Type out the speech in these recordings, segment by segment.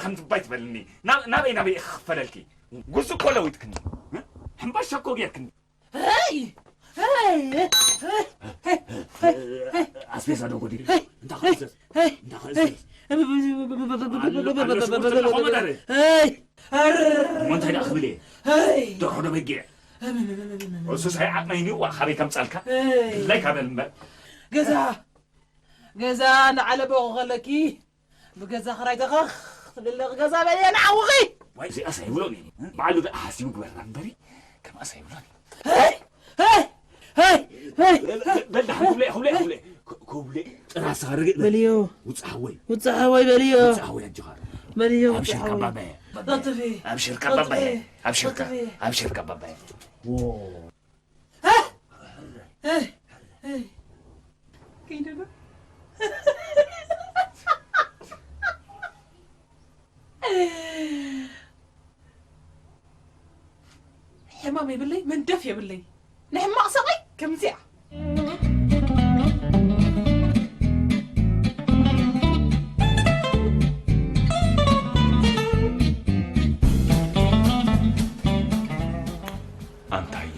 እንባይ ትበልኒ። ናብ-፣ ናበይ ናበይ እየ ክኽፈለልኪ? ጉዙ እኮ ለዊጥክኒ። ሕምባሻ እኮ ጌርክኒ። ሄይ! ሄይ! ኣስቤዛ ዶ ጎዲሉ? ሄይ! እንዳ ክእዘዝ? ሄይ! እንዳ ክእዘዝ? ሄይ! ኣሎ፣ ኣሎ ሽጉርቲ ኣሎ፣ ኮመደረ። ሄይ! እሞ እንታይ ደኣ ክብል እየ? ሄይ! ደርሆ ዶ በጊዕ? እሱስ ኣይ ዓቕመይን እዩ፣ ዋ፣ ካበይ ከምጻልካ? ሄይ! ድላይካ በል እምበር። ገዛ! ገዛ ንዓለቦ ክኸለኪ ብገዛ ክራይ ተኸኽ ትብል ገዛ በልየ ንዓውኺ። ዋይ፣ እዚኣስ ኣይብሎን እዩ። ባዕሉ ደኣ ሓሲቡ ግበርና እምበሪ፣ ከምኣስ ኣይብሎን እዩ። ሄይ! ሄይ! ሄይ! ሄይ! በል ደሓን፣ ኩብለ፣ ኩብለ፣ ኩብለ፣ ኩ-፣ ኩብለ፣ ጥራ ስኻ ርግእ በል። በልዮ። ውጻእ ሓወይ። ውጻእ ሓወይ በልዮ። ውጻእ ሓወይ ኣጆኻ። በልዮ፣ ውጻእ ኣብሽርካ ሓወይ። ባባየ። ጠጥፊ። ኣብሽርካ ጠጥፊ። ባባየ። ኣብሽርካ። ጠጥፊ። ኣብሽርካ ባባየ። ዎ። ሄይ! ሄይ! ሄይ! ከይዱ ዶ? ሕማም የብለይ፣ መንደፍ የብለይ። ንሕማቕ ሰብኣይ ከምዚኣ። ኣንታያ፣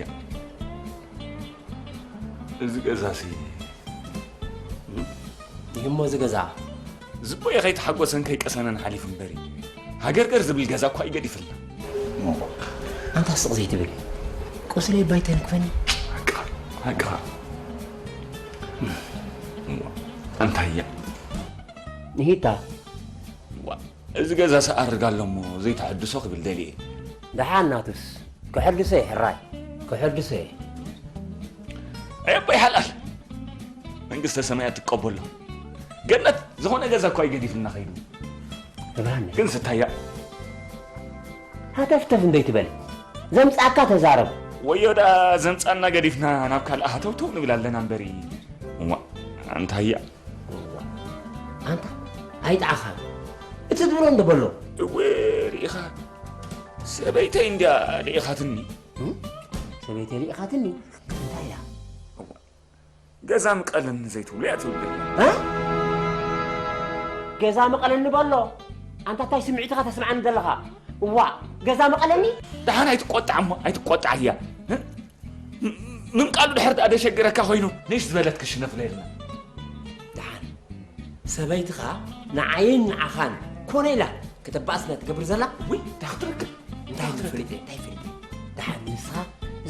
እዚ ገዛሲ እዩ እሞ፣ እዚ ገዛ ዝቦየ ከይተሓጎሰን ከይቀሰነን ሓሊፉ እምበሪ፣ ሃገርገር ዝብል ገዛ እኳ እዩ ገዲፍልና። እሞ ኣንታ ስቕ ዘይትብል? ቁስለይ ባይታ ይንክፈኒ። ሓቅኻ፣ ሓቅኻ። እሞ ኣንታያ። ንሂታ። ዋ፣ እዚ ገዛ ሰኣርግ ኣሎ እሞ ዘይተሐድሶ ክብል ደልየ። ደሓን ናቱስ፣ ክሕድሶ እየ ሕራይ፣ ክሕድሶ እየ። ኣይ ኣቦይ ሓላል፣ መንግስተ ሰማያት ትቀበሎ። ገነት ዝኾነ ገዛ እኳ እዩ ገዲፍልና ከይዱ። ብርሃነ። ግን ስታያ። ሃተፍተፍ እንዶ ይትበል። ዘምጻእካ ተዛረብ። ወዮ ደኣ ዘምጻና ገዲፍና ናብ ካልእ ሃተውተው ንብል ኣለና እምበሪ። እዋ፣ ኣንታያ። እዋ፣ ኣንታ ኣይጠዓኻን። እቲ ትብሎ እንዶ በሎ። እወ፣ ርኢኻ። ሰበይተይ እንድያ ልኢኻትኒ። እም? ሰበይተይ ልኢኻትኒ? እንታይ ኢላ? እዋ፣ ገዛ ምቀለኒ ዘይትብሉ እያ ትብል። እ? ገዛ ምቐለኒ በሎ። ኣንታ እንታይ ስምዒትኻ ተስምዓኒ ዘለኻ? እዋ፣ ገዛ ምቐለኒ? ደሓን ኣይትቆጣዕ እሞ፣ ኣይትቆጣዕ እያ። እ? ም-፣ ምምቃሉ ድሕር ደኣ ደሸግረካ ኮይኑ፣ ንእሽ ዝበለት ክሽነፍ ነይርና። ደሓን፣ ሰበይትኻ ንዓይን ንዓኻን ኮነ ኢላ ከተባእስና ትገብር ዘላ? ውይ፣ እንታይ ክትረክብ? እንታይ እንታይ ክትረክብ? ፍልጥ፣ እንታይ ፍልጥ? ደሓን ንስኻ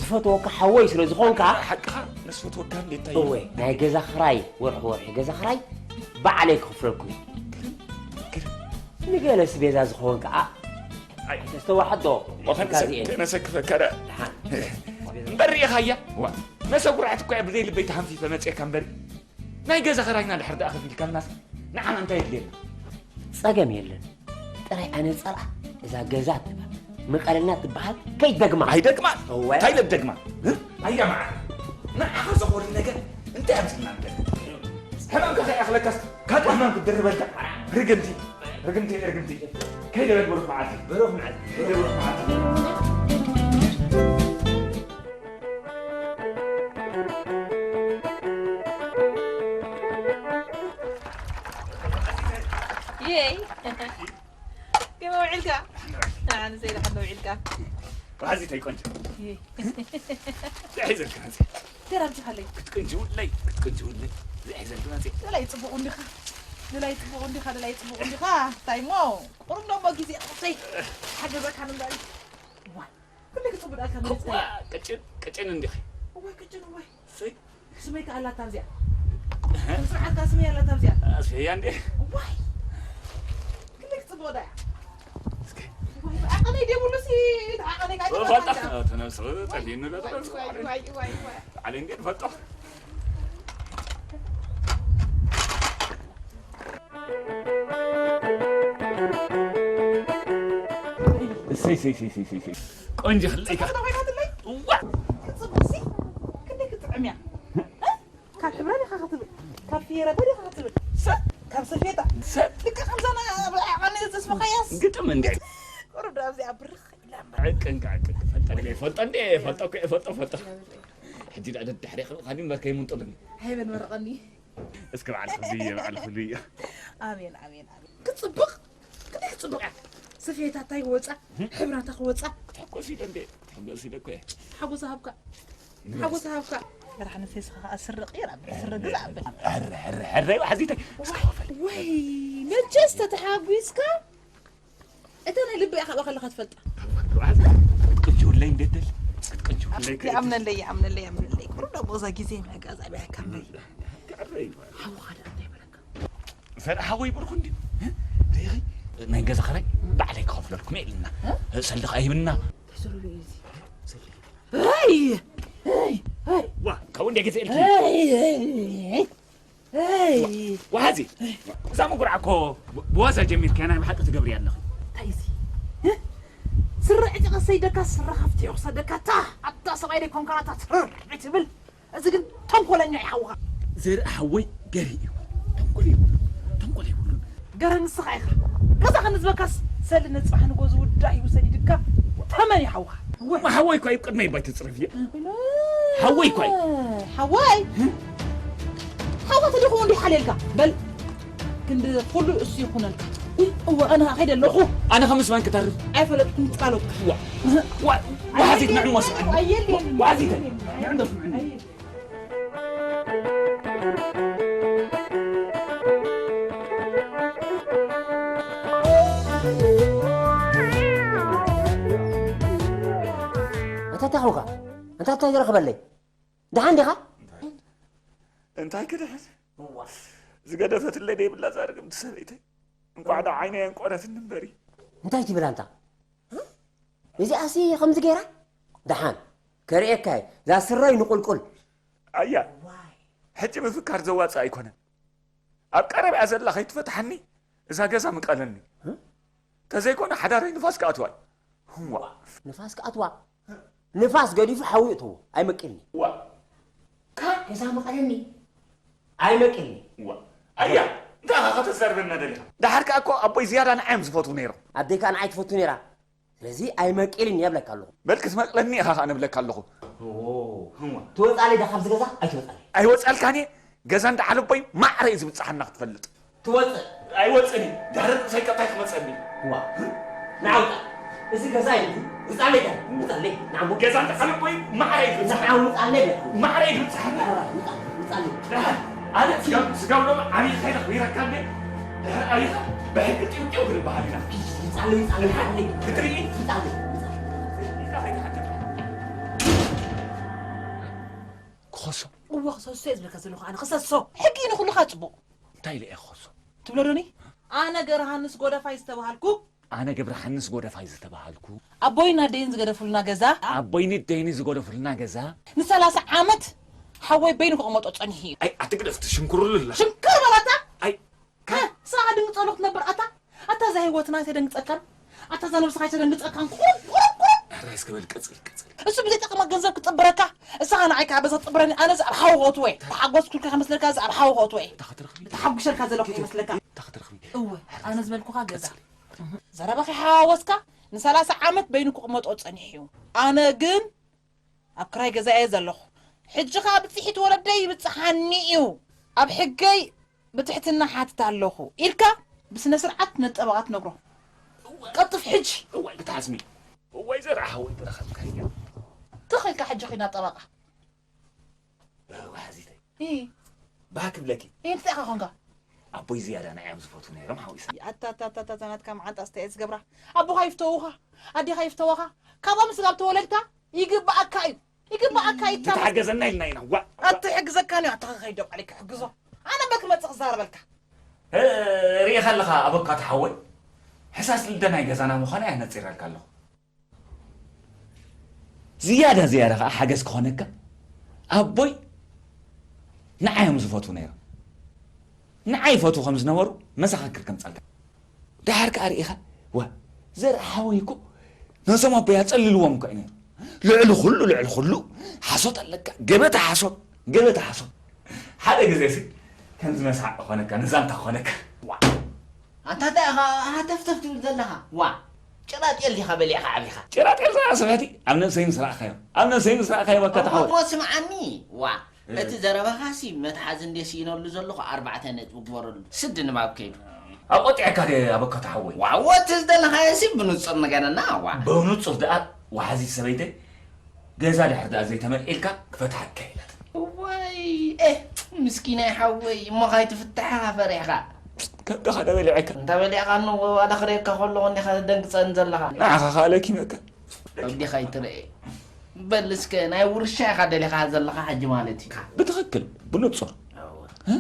ዝፈትወካ ሓወይ ስለ ዝኾንካ። ሓቅኻ፣ ነስ ፈትወካ እንዴ እንታይ? እወ፣ ናይ ገዛ ክራይ፣ ወርሒ ወርሒ ገዛ ክራይ ባዕለይ ክኽፍለልኩም እየ። ግርም፣ ግርም። ንገለ ስቤዛ ዝኸውን ከኣ ኣይ። ኣይተስተዋሕዶ። እሞ ከነሰ-፣ ከዚኤን። ከነሰክፈካ ደኣ። ደሓን። እምበር ርኢኻያ? ዋ፣ ነሰጉራዕት እኮ እያ ብዘይ ልበይ ተሃንፊፈ መጽኤካ እምበሪ። ናይ ገዛ ኸራይና ድሕር ደኣ ከፊልካልናስ ንዓና እንታይ የድልየና? ጸገም የለን። ጥራይ ኣነ ጸልኣ እዛ ገዛ ትበሃል ምቐለልና ትበሃል ከይትደግማ። ኣይደግማን። እወ። እንታይ ለደግማ? እ? ኣያ መዓር። ንዓኻ ዘኾሪ ነገር እንታይ ኣምጽልና ንገር? ሕማምካ ከይኣኽለካስ ካልእ ሕማም ክትድርበልካ። ርግምቲ፣ ርግምቲ፣ ርግምቲ። ከይደ በል ብሩኽ መዓልቲ። ብሩኽ መዓልቲ። ከይደ ብሩኽ መዓልቲ። የይ። ከመይ ውዒልካ? ደሓን ንሰይ ደሓን ዶ ውዒልካ? መሓዚተይ ቆንጆ። የይ። እንታይ ሒዘልካ መፅእ? ገራምቲ ሃለይ። ክትቅንጅውለይ፣ ክትቅንጅውለይ። እንታይ ሒዘልካ መፅእ? ደላይ ፅቡቕ እንዲኻ። ደላይ ፅቡቕ እንዲኻ፣ ደላይ ፅቡቕ እንዲኻ። እንታይ እሞ? ቁሩብ ደሞ ግዜ ቁርሰይ ሓገዘካ ንበል። ዋይ። ኩሉ ክጽቡቕ ደኣ ካብ ከዋ ገጽካ። ቅጭን፣ ቅጭን እንዲኺ። እዋይ ቅጭን፣ እዋይ። እሰይ። ስመይ ከኣ ኣላታ እዚኣ። እህ። ከም ስርዓትካ ስመይ ኣላታ እዚኣ። ኣስፈያ እንዴ? እዋይ። ክንደይ ክጽቡቕ ደኣ። እስኪ። እዋይ፣ ዓቐነይ ደይብሉሲ፣ ዓቐነይ ከኣ ፈልጦ፣ ተነብስ፣ ጸሊኑ ዶ እዋይ፣ ተነብስ? እዋይ፣ እዋይ፣ እዋይ፣ እዋይ። ዓለ እንዴ ፈልጦ። እሰይ፣ እሰይ፣ እሰይ፣ እሰይ፣ እሰይ። ቆንጆ ክልተ ኢኻ። ጽብቕቲ ኮይናትለይ። እዋ። ክትጽብቕሲ ክንደይ ክትጥዕም እያ። እ? ካብ ሕብራ ዲኻ ክትብል፣ ካብ ፍየረታ ዲኻ ክትብል፣ ሰብ፣ ካብ ሰፌታ። ሰብ። ልክዕ ከምዛ ና-፣ ኣብ ዓቐኒ ዘስመኻያስ። ግጥም እንዴ። ቁሩብ ዶ ኣብዚኣ ብርኽ ኢላ እምበር። ዕቅን ከዕቅን ፈልጠ እንዴ፣ ፈልጠ እንዴ፣ ፈልጠ እኮ እየ፣ ፈልጠ፣ ፈልጠ። ሕጂ ደኣ ደድሕሬ ክብል ካሊ እምበር ከይምንጥሉኒ። ሃይበን መርቐኒ። እስኪ በዓል ክብልዮ፣ በዓል ክብልዮ። ኣሜን፣ ኣሜን፣ ኣሜን። ክጽብቕ፣ ክንደይ ክጽብቕ እያ። ስፌታታ ይወፃ፣ ሕብራታ ክወፃ። ክትሕጎስ ኢለ እንዴ? ክትሕጎስ ኢለ እኮ እየ። ሓጎስ ሃብካ። ሓጎስ ሃብካ። ራሕነ ሴስኻ ከዓ ስርቕ ይራ፣ ስርቕ ግዛ ኣብል። ሕረ፣ ሕረ፣ ሕረ፣ ዋሕዚተይ። እስከ ወፈል። ወይ፣ መቸስ ተተሓጒስካ፣ እታ ናይ ልበይ ኢኻ ከለኻ ትፈልጣ። ክትቅንጅውለይ እንዴት ደል? ክትቅንጅውለይ ከይትስ። ይኣምነለይ፣ ይኣምነለይ፣ ይኣምነለይ። ቁሩብ ደሞ እዛ ግዜ ምሕጋዝ ኣብያካ እምበይ። ሕረ፣ ሕረ። ሓውኻ ደኣ እንታይ በለካ? ዘርኢ ሓወይ ብሩኽ እንድዩ። እ? ርኢኺ? ናይ ገዛ ኸራይ ባዕለይ ክኸፍለልኩም እየ ኢልና። እ? ሰልዲ ኸኣ ሂብና። እንታይ ሰሉሉ እዩ እዚ? ሰልዲ። ኣይ! ኣይ! ኣይ! ዋ፣ ካብኡ እንደ ገዛ ኢልኪ። ኣይ! ኣይ! ኣይ! ወሓዚ፣ እዛ ምጉራዕ እኮ ብ-፣ ብዋዛ ጀሚርክያ ናይ ብሓቂ ትገብሪ ኣለኺ። እንታይ እዚ? እ? ስረ ዕጢቐ ሰይደካ፣ ስረ ሃፍቲ ክሰደካ፣ እታ ኣብታ ሰብኣይ ደይ ኮንካ ናታ ትርር ትብል። እዚ ግን ተንኮለኛ እዩ ሓውኻ። ዘርኢ ሓወይ ገርሂ እዩ። ተንኮል የብሉን። ተንኮል የብሉን። ገርሂ ንስኻ ኢኻ። ገዛ ከንዝበካስ ሰሊ ነጽባሕ ንጎ ዝውዳእ እዩ ሰዲድካ። ተመን እዩ ሓውኻ። እወ። ሓወይ እኮ እዩ ቅድመይ ባይ ትጽረፍ እየ። ሓወይ እኮ እዩ። ሓወይ? ሓዋ ተደኹ እንዲህ ሓልየልካ። በል ክንዲ ኩሉ እሱ ይኹነልካ። እወ፣ ኣነ ከይደ ኣለኹ። ኣነ ከምስ መን ክተርፍ? ኣይፈለጥኩን፣ ጻሎት። ዋ፣ ዋ፣ ዋሕዚት ንዕሞ ስምዕኒ። ኣየልየን። ዋሕዚት ንዕሞ ስምዕኒ። ኣየልየን። እንታይ ታኾኻ? እንታይ እንታይ ዝረኽበለይ? ደሓን ዲኻ? እንታይ ክድሕን? እዋ። ዝገደፈትለይ ደይብላ እዛ ርግምቲ ሰበይተይ። እንቋዕ ደኣ ዓይነይ ኣንቆረትኒ እምበሪ። እንታይ ትብል ኣንታ? እዚኣሲ ከምዚ ገይራ? ደሓን ከርእየካ እየ። እዛ ስረይ ንቁልቁል። ኣያ፣ ዋይ። ሕጂ ምፍካር ዘዋጽእ ኣይኮነን። ኣብ ቀረባ እያ ዘላ ከይትፈትሓኒ እዛ ገዛ ምቀለኒ። እ? ተዘይኮነ ሓዳረይ ንፋስ ክኣትዋ እዩ። ህዋ። ንፋስ ክኣትዋ? ንፋስ ገዲፉ ሓዊ እትዎ ኣይመቅልኒ። ዋ። ካ ገዛ መቐለኒ። ኣይመቅልኒ። ዋ። ኣያ፣ እንታይ ኢኻ ከተዛርበና ደሊኻ? ደሓር ከኣ እኮ ኣቦይ ዝያዳ ንዓይ እዮም ዝፈትዉ ነይሮም። ኣደይ ከኣ ንዓይ ትፈቱ ነይራ። ስለዚ ኣይመቅልን እየ እብለካ ኣለኹ። በል ክትመቅለኒ ኢኻ ከኣ ንብለካ ኣለኹ። ኦ፣ ህዋ። ትወጻለይ ዳ ካብዚ ገዛ? ኣይትወጻለይ። ኣይወጻልካን እየ። ገዛ እንዳ ዓለቦይ ማዕረ እዩ ዝብጽሓና ክትፈልጥ። ትወጽእ። ኣይወጽእን እዩ። ድሕሪ ርእሰይ ከ እንታይ ክመጸኒ? ዋ። ንዓ ውጻእ። እዚ ገዛ እዩ። ውጻለይ ዳ። ውጻለይ። ንዓ ሞ- ገዛ እንዳ ዓለቦይ ማዕረ እዩ ዝብጽሓና። ንዓ ውጻለይ ዳ። ማዕረ እዩ ዝብጽሓና። ውጻለይ። ውጻለይ። ደሓን፣ ኣነ ስጋብ፣ ስጋብ ሎሚ ዓብዪ ከይደ ክብይረካ እንዴ? ድሕሪ ኣብይኻ ብሕጊ ጢውጢው ክንበሃል ኢና። ውጻለይ፣ ውጻለይ፣ ውጻለይ። ክትርኢ? ውጻለይ፣ ውጻለይ። ክኸሶ። እወ፣ ክሰሶ እየ ዝብለካ ዘለኹ ኣነ፣ ክሰሶ። ሕጊ እዩ ንኹሉ ከኣ ጽቡቕ። እንታይ ኢለ እየ ክኸሶ? ትብሎ ዶኒ? ኣነ ገብረሃንስ ጎደፋይ ዝተባሃልኩ። ኣነ ገብረሃንስ ጎደፋይ ዝተባሃልኩ። ኣቦይን ኣደይን ዝገደፉልና ገዛ። ኣቦይን ኣደይን ዝገደፉልና ገዛ። ንሰላሳ ዓመት ሓወይ በይኑ ክቕመጦ ጸኒሑ እዩ። ኣይ፣ ኣትግደፍ፣ ትሽንኩርሉ ኣላ። ሽንኩር በላታ። ኣይ፣ ካ- እ፣ ንስኻ ደንግጸሉ ክትነብር ኣታ። ኣታ እዛ ህይወትና ኣይተደንግጸካን። ኣታ እዛ ነብስኻ ኣይተደንግጸካን። ቁሩብ፣ ቁሩብ፣ ቁሩብ። ሕራይ እስከ በል፣ ቀጽል፣ ቀጽል። እሱ ብዘይጠቕማ ገንዘብ ክጥብረካ፣ እሳ ንዓይ ከዓ በዛ ትጥብረኒ፣ ኣነ እዛ ኣብ ሓዊ ክእትዎ እየ። ተሓጎስኩልካ ከመስለካ፣ እዛ ኣብ ሓዊ ክእትዎ እየ። እንታይ ክትረኽቢ? ተሓጒሰልካ ዘለኹ ከይመስለካ። እንታይ ክትረኽቢ? እወ፣ ኣነ ዝበልኩኻ ገዛ። ቀጽሊ። ዘረባ ከይሓዋወስካ፣ ንሰላሳ ዓመት በይኑ ክቕመጦ ጸኒሑ እዩ። ኣነ ግን ኣብ ክራይ ገዛ እየ ዘለኹ። ሕጂ ኸኣ ብጽሒት ወለደይ ይብጽሓኒ እዩ። ኣብ ሕገይ ብትሕትና ሓትት ኣለኹ ኢልካ ብስነ ስርዓት ነጠበቓ ትነግሮ። እወ። ቀልጥፍ ሕጂ። እዋይ ክትሓስሚ። እዋይ ዘርዓ ሓወይ ተረኸብካያ። ትኽ ኢልካ ሕጂ ኺድ ናብ ጠበቓ። ዋሕዚተይ። እ። ባህ ክብለኪ። እ፣ እንታይ ኢኻ ኾንካ? ኣቦይ ዝያዳ ንዓይ እዮም ዝፈትዉ ነይሮም ሓዊሳ። ኣታ፣ ኣታ፣ ኣታ፣ ኣታ፣ እዛ ናትካ መዓንጣ ስታይ እየ ዝገብራ። ኣቦኻ ይፍተውኻ፣ ኣዴኻ ይፍተዋኻ። ካብኦም ስጋብ ተወለድካ ይግብኣካ እዩ። ይግብኣካ እዩ። ተሓገዘና ኢልና ኢና። ዋ። ኣትሕግዘካን እዩ፣ ኣታ ኸኸይዶ ባዕለይ ክሕግዞ። ኣነ በ ክመጽእ ክዛረበልካ። እ፣ ርኢኻ ኣለኻ ኣቦካ ተሓወይ። ሕሳስ ልደ ናይ ገዛና ምዃና እያ ነጺረልካ ኣለኹ። ዝያዳ ዝያዳ ኸዓ ሓገዝ ክኾነካ፣ ኣቦይ ንዓይ እዮም ዝፈትዉ ነይሮም። ንዓይ ይፈትዉ ከም ዝነበሩ መሰኻክር ከምጻልካ። ደሓር ከኣ ርኢኻ፣ ዋ፣ ዘርኢ ሓወይ እኮ ነዞም ኣቦይ ኣጸልልዎም እኮ እዩ ነይሩ። ልዕሊ ኩሉ፣ ልዕሊ ኩሉ ሓሶት ኣለካ። ገበታ ሓሶት፣ ገበታ ሓሶት። ሓደ ግዜሲ ከምዚ መሳቂ ክኾነካ፣ ንዛንታ ክኾነካ። ዋ። ኣንታ እንታይ ኢኻ ሃተፍተፍ ትብል ዘለኻ? ዋ፣ ጭራ ጤል ዲኻ በሊዕኻ ዓቢኻ? ጭራ ጤል ደኣ ስብሐቲ፣ ኣብ ነብሰይ ምስ ረኣኻዮ፣ ኣብ ነብሰይ ምስ ረኣኻዮ በቃ ተሓወል። እሞ ስምዓኒ፣ ዋ፣ እ። እቲ ዘረባኻሲ መትሓዚ እንድየ ስኢነሉ ዘለኹ ኣርባዕተ ነጥቢ ግበረሉ። ስዲ ንባብ ከይዱ። ኣቆጢዐካ ድየ ኣበካ ተሓወይ? ዋዎ፣ እቲ ዝደለኻዮ ሲ ብንጹር ንገረና። ዋ። ብንጹር ደኣ፣ ወሓዚት ሰበይተይ፣ ገዛ ድሕር ደኣ ዘይተመልኤልካ ክፈትሓካ ኢላት። ዋይ፣ ኤ፣ ምስኪናይ ሓወይ፣ እሞ ካይትፍትሓ ፈሪሕካ? ከምታ ኸደ በሊዐካ። እንተ በሊዕካ፣ እሞ ዋላ ክርእየካ ከለኹ እንዲኻ ትደንግጸኒ ዘለኻ። ንዓኻ ኸኣ ለኪመካ። እንዲኻ ኣይትርኤ። በል እስከ፣ ናይ ውርሻ ኢኻ ደሊኻ ዘለኻ ሕጂ ማለት እዩ። ብትኽክል፣ ብንጹር። ኣዎ። እ?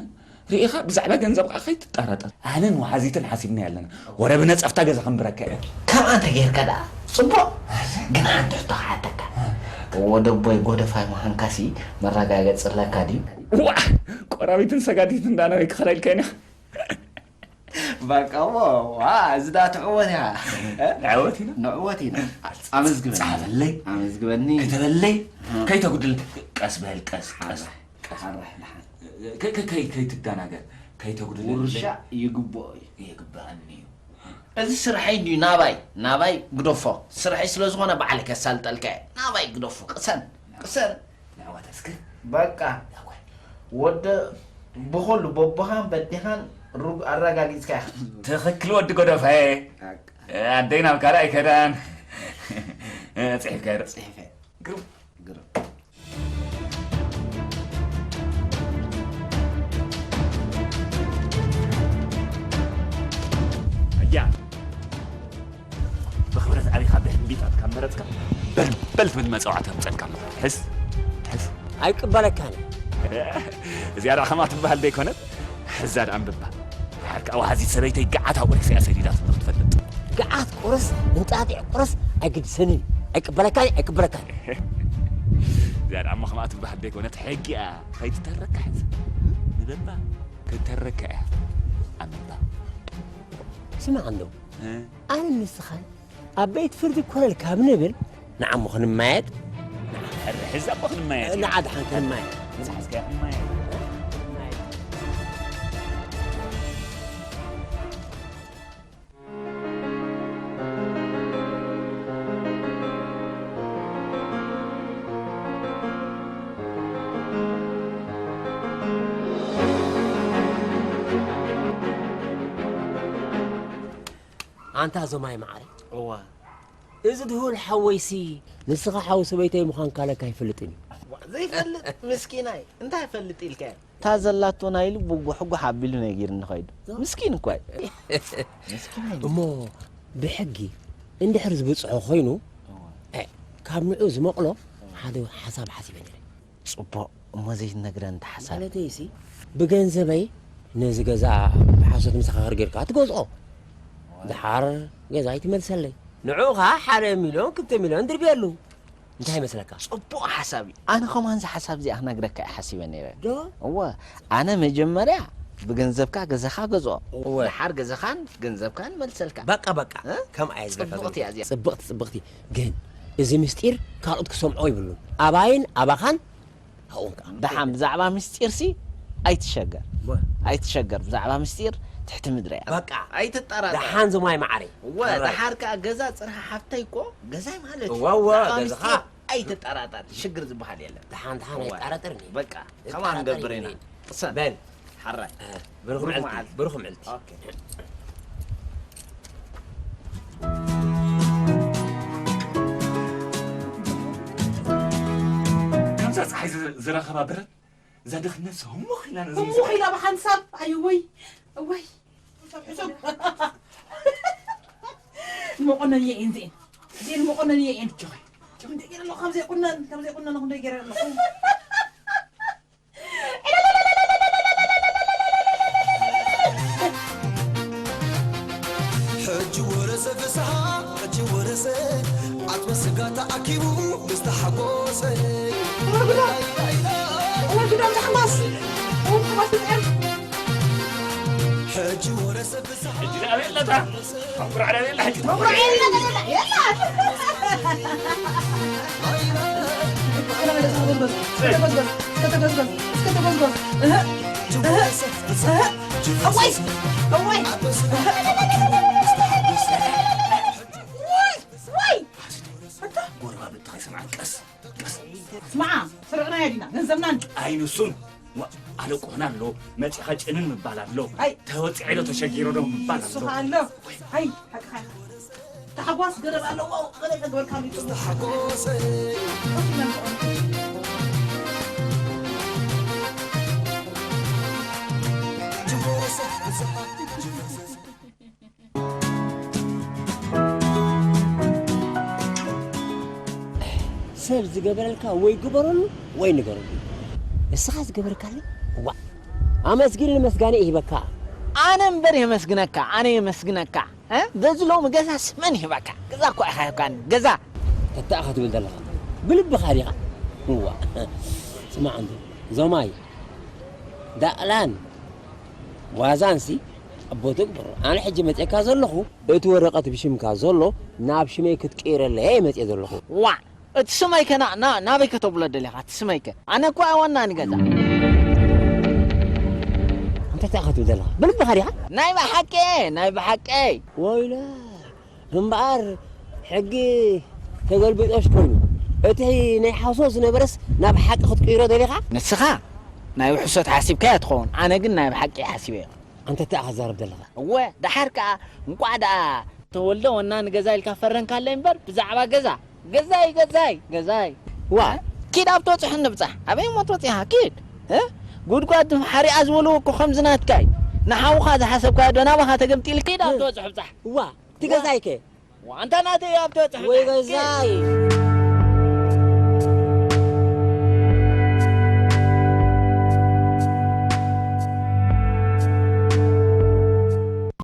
ርኢኻ ብዛዕባ ገንዘብ ኸኣ ከይትጠራጠር። ኣነን ወሓዚትን ሓሲብናዮ ኣለና። ወረ ብነጸፍታ ገዛ ከንብረካ እየ። ከምኣ እንተ ጌርካ ደኣ ጽቡቕ። ግን ሓንቲ ሕቶ ክሓተካ። ወደቦይ ጎደፋይ ምዃንካሲ መረጋገጺ ኣለካ ድዩ? ዋእ! ቆራቢትን ሰጋዲትን ደኣ ናበይ ክኸዳ ኢልካኒ? በቃ እሞ፣ ዋ፣ እዚ ደኣ ትዕወት ኢኻ። ንዕወት ኢና። ንዕወት ኢና። ኣመዝግበኒ። ጻሓፈለይ። ኣመዝግበኒ። ክተበለይ። እ። ከይተጉድል። ቀስ በል፣ ቀስ፣ ቀስ፣ ሓራይ፣ ቀስ። ሓራይ፣ ደሓን። ከ-፣ ከ-፣ ከይ-፣ ከይትደናገር። ከይተጉድለለይ። ውርሻ ይግብኦ እዩ። ይግብኣኒ እዩ። እዚ ስርሐይ እንድዩ፣ ናባይ፣ ናባይ ግደፎ። ስርሐይ ስለ ዝኾነ ባዕለይ ከሳልጠልካ እየ። ናባይ ግደፎ። ቅሰን፣ ቅሰን። ንዕወት እስከ። በቃ። ወደ ብኹሉ በቦኻን በዴኻን ሩግ ኣረጋጊጽካ ኢኻ። ትኽክል ወዲ ጎደፋየ። ኣደይ ናብ ካልእ ኣይከዳን። ጽሒፍካዮ ዶ? ጽሒፈ። ግሩም። ግሩም። ኣያ፣ ብኽብረት ዓቢኻ ብሕንቢጣት ካብ መረጽካ፣ በልበል ትብል መጸዋዕታ ምጸልካ እሞ። ትሕዝ፣ ትሕዝ። ኣይቅበለካን። እዚኣ ደኣ ከማ ትበሃል ደይኮነት? ሕዛ ደኣ ኣንብባ። ሓርካ ወሓዚት ሰበይተይ ገዓት ኣቑሪስ እያ ሰዲዳትኒ ክትፈልጥ። ገዓት ቁርስ፣ እንጣጢዕ ቁርስ ኣይግድሰንን እዩ። ኣይቅበለካን፣ ኣይቅበለካን። እዚኣ ደኣ እሞ ከማ ትበሃል ደይኮነት? ሕጊ እያ። ከይትተረካ ሕዚ። ንበባ። ክትተረካ እያ። ኣንብባ። ስማዕ እንዶ። እ? ኣነ ንስኻን ኣብ ቤት ፍርዲ ኮለል ካብ ንብል፣ ንዓሞ ክንማየጥ። ሕዚ ኣቦ ክንማየጥ ኢና። ንዓ ደሓን ክንማየጥ። ዝሓዝካዮ ክንማየጥ። ኣንታ ዞማይ መዓረይ። እዋ። እዚ ድሁል ሓወይሲ፣ ንስኻ ሓው ሰበይተይ ምዃንካ ለካ ኣይፈልጥን እዩ። ዋ፣ ዘይፈልጥ ምስኪናይ፣ እንታይ ፈልጥ ኢልካዮ? እታ ዘላቶ ናይ ልቡ ጉሕጉሕ ኣቢሉ ነጊርኒ ኸይዱ። ምስኪን እኳ እዩ። ምስኪናይ። እሞ ብሕጊ እንድሕር ዝብጽሖ ኾይኑ፣ እዋ። እ፣ ካብ ንዑ ዝመቕሎ ሓደ ሓሳብ ሓሲበ ነይረ። ጽቡቕ እሞ ዘይትነግረኒ ተሓሳብ። ማለተይሲ፣ ብገንዘበይ ነዚ ገዛ ብሓሶት መሰኻኽር ጌርካ ትገዝኦ። ድሓር ገዛይ ትመልሰለይ። ንዑ ኸኣ ሓደ ሚልዮን ክልተ ሚልዮን ድርብየሉ። እንታይ ይመስለካ? ጽቡቕ ሓሳብ እዩ። ኣነ ኸማን እዛ ሓሳብ እዚኣ ክነግረካ እየ ሓሲበ ነይረ። ዶ? እወ፣ ኣነ መጀመርያ ብገንዘብካ ገዛኻ ገዝኦ። እወ። ድሓር ገዛኻን ገንዘብካን መልሰልካ። በቃ፣ በቃ። እ? ከምኣ እየ ዝብለካ ጽቡቕቲ ዘለኹ። እያ እዚኣ። ጽብቕቲ፣ ጽብቕቲ። ግን እዚ ምስጢር ካልኦት ክሰምዖ ይብሉን። ኣባይን ኣባኻን ኣብኡን ከኣ። ደሓን ብዛዕባ ምስጢርሲ ኣይትሸገር። ወ- ኣይትሸገር፣ ብዛዕባ ምስጢር ትሕቲ ምድሪ እያ። በቃ። ኣይትጠራጠር። ደሓን ዝማይ መዓረይ። እወ፣ ተራይ። ደሓር ከኣ ገዛ ጽርሃ ሓፍተይ እኮ፣ ገዛይ ማለት እዩ። እወ፣ እወ፣ ብዛዕባ ገዛኻ። ምስጢር ኣይትጠራጠር፣ ሽግር ዝበሃል የለን። ደሓን፣ ደሓን እወ። ኣይጠራጠርን እየ። በቃ፣ ከምኣ ኣይጠራጠርን ክንገብር ኢና። እየ። ቅሰን። በል። ሓራይ። እ፣ ብሩኽ ብሩኽ መዓልቲ፣ መዓልቲ። ብሩኽ መዓልቲ። ኦኬ። ከምዛ ጸሓይ ዝ-፣ ዝረኸባ በረድ፣ እዛ ድኽነት ህሙኽ ኢላ ነዚ ህሙኽ ኢላ ብሓንሳብ፣ ኣይ ወይ፣ እወይ፣ ሕሱብ፣ ሕሱብ። ንመቆነን እየ እየን እዚኤን። እዚኤን ንመቆነን እየ እየን። ጆይ፣ ጆይ፣ እንታይ ገይረ ኣለኹ? ካብ ዘይቁነን፣ ካብ ዘይቁነን ኣለኹ፣ እንታይ ገይረ ኣለኹ? ሕጂ ወረሰ ፍስሓ፣ ሕጂ ወረሰ ዓጽመ ስጋ ተኣኪቡ ምስ ተሓጎሰ። እወ ግዳ፣ እወ ግዳ፣ እወ ግዳ፣ እወ ግዳ። ሕጂ ወረሰ ፍስሓ። ሕጂ ደኣ ኣበይ ኣለታ? መጉራዕ ደኣ ኣበይ ኣላ ሕጂ? መጉራዕ የላ፣ የላ፣ የላ። እስከ ተጎዝጎዝ፣ እስከ ተጎዝጎዝ፣ እስከ ተጎዝጎዝ፣ እስከ ተጎዝጎዝ። እህ፣ እህ፣ እህ። እዋይ፣ እዋይ። እህ። እዋይ፣ እዋይ። ኣንታ። ጎረባብቲ ከይሰምዓ ቀስ፣ ቀስ። ስማዓ፣ ሰረቕናዮ ዲና፣ ገንዘብና እንጂ። ኣይንሱን። ዋ፣ ኣለ ቆና ኣሎ፣ መጺኻ ጭንን ምባል ኣሎ። ኣይ። ተወጺዐ ዶ ተሸጊሩ ዶ ምባል ኣሎ። ንስኻ ኣሎ። ኣይ፣ ሓቅኻ ኢኻ። ታሕጓስ ገረብ ኣለዎ፣ ገለ ተግበርካ ኣሎ ይጽቡቕ። ሰብ ዝገበረልካ ወይ ግበረሉ ወይ ንገረሉ። ንስኻ ዝገበረልካለይ፣ ዋ፣ ኣመስግን፣ ንምስጋና ይህበካ። ኣነ እምበር የመስግነካ፣ ኣነ የመስግነካ። እ? በዚ ሎሚ ገዛስ መን ይህበካ? ገዛ እኮ ኢኻ ሂብካኒ፣ ገዛ። እንታይ ኢኻ ትብል ዘለኻ? ብልብኻ ዲኻ? ዋ፣ ስማዕ እንዶ፣ ዞማይ፣ ዳእላን ዋዛንሲ ኣቦ ትግበሮ። ኣነ ሕጂ መጺኤካ ዘለኹ፣ እቲ ወረቐት ብሽምካ ዘሎ ናብ ሽመይ ክትቅይረለይ እየ መጺኤ ዘለኹ። ዋ፣ እቲ ስመይ ከ ና-፣ ና-፣ ናበይ ከተብሎ ደሊኻ? እቲ ስመይ ከ? ኣነ እኮ ዋና ንገዛ። እንታይ ኢኻ ትብል ዘለኻ? ብልብኻ ዲኻ? ናይ ብሓቂ፣ ናይ ብሓቂ። ወይለ፣ እምበኣር ሕጊ ተገልቢጦሽ ኮይኑ፣ እቲ ናይ ሓሶት ዝነበረስ ናብ ሓቂ ክትቅይሮ ደሊኻ? ንስኻ ናይ ውሕሶት ሓሲብካዮ ትኸውን፣ ኣነ ግን ናይ ብሓቂ ሓሲበዮ። ኣንታ እንታይ ኢኻ ትዛረብ ዘለኻ? እወ፣ ደሓር ከኣ እንቋዕ ደኣ ተወልደ ወና ንገዛ ኢልካ ፈረንካለይ እምበር፣ ብዛዕባ ገዛ፣ ገዛይ፣ ገዛይ፣ ገዛይ። ዋ። እ? ኪድ ኣብ ትበጽሑ ንብጻሕ። ኣበይ እሞ ትወጺኻ? ኪድ። እ? ጉድጓድ ሓሪኣ ዝበልዎ እኮ ከምዚ ናትካ እዩ። ንሓውኻ ዝሓሰብካዮ ዶ ናባኻ ተገምጢሉ? ኪድ ኣብ እ። ትበጽሑ ብጻሕ። ዋ፣ እቲ ዋ። ገዛይ ከ? ዋ፣ ኣንታ ናተይ ኣብ ትበጽሑ ወይ ብጻሕ። ኪድ። ገዛይ።